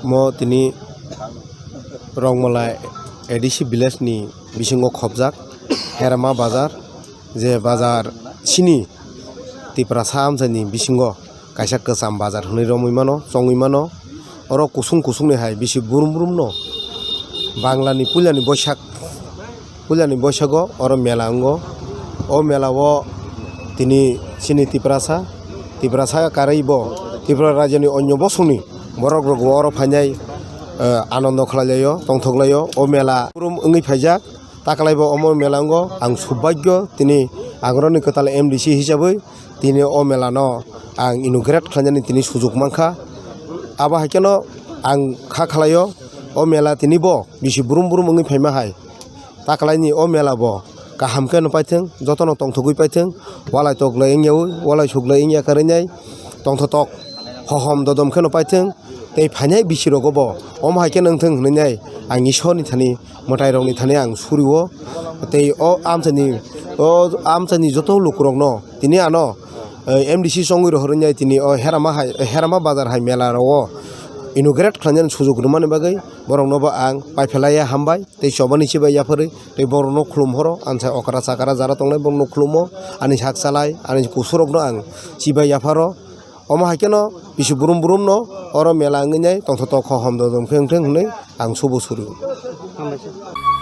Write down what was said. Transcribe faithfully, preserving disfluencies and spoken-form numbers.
Mo tini Rongmala A D C village ni bisingo khopjak Herama bazar, je bazar chini Tiprasa amchaini bisingo kaisa kwcham bazar hwnwi romwi mano, chongwi mano. Oro kusung kusungni hai bisi brum brum no Bangla ni puila ni Boisak, puila ni Boisago oro mela wngo. O mela o tini chini Tiprasa, Tiprasa karwi bo Tripura rajya ni onyo bosong ni borok rok bo oro phainai, eh, anondo khlai laio, tongthok laio. O mela brum wngwi phaijak. Takalai bo omo mela wngo, ang subhagyo tini Agaroni kwtal M D C hisabwi tini o mela no ang inaugurate khlainani tini sujuk mankha. Abo hai kheno ang kha khlaio, o mela tini bo bisi brum brum wngwi phaima hai. Takalai ni o mela bo kaham kheno paithwng, jotono tongthogwi paithwng, walai toklai wngyawi, walai suklai wngya kwrwinai, tongthotok hohom dodom kheno paithwng, tei phainai bisi rogo bo omo hai khe nangthwng hwnwi nai ang Ishwar ni thani mwtai rok ni thani ang suri o. Tei o amchaini, o amchaini joto lukurok no tini ano, eh, M D C chongwi rohorwi nai tini o Herama hai, Herama bazar hai mela ro o inaugurate khlainani sujuk rwmani bagwi borok no bo ang paiphalaiya hambai tei chobani chibai yapharwi tei borok no khulum horo, ang sa okra chakra jara tongnai borok no khulumo, ani sak chalai, ani kusurok no ang chibai yapharo. Omo hai kheno bisi brum brum no oro mela wngwi nai tongthotok hohom dodom khe wngthwng hwnwi ang subo suru. Hambaisa.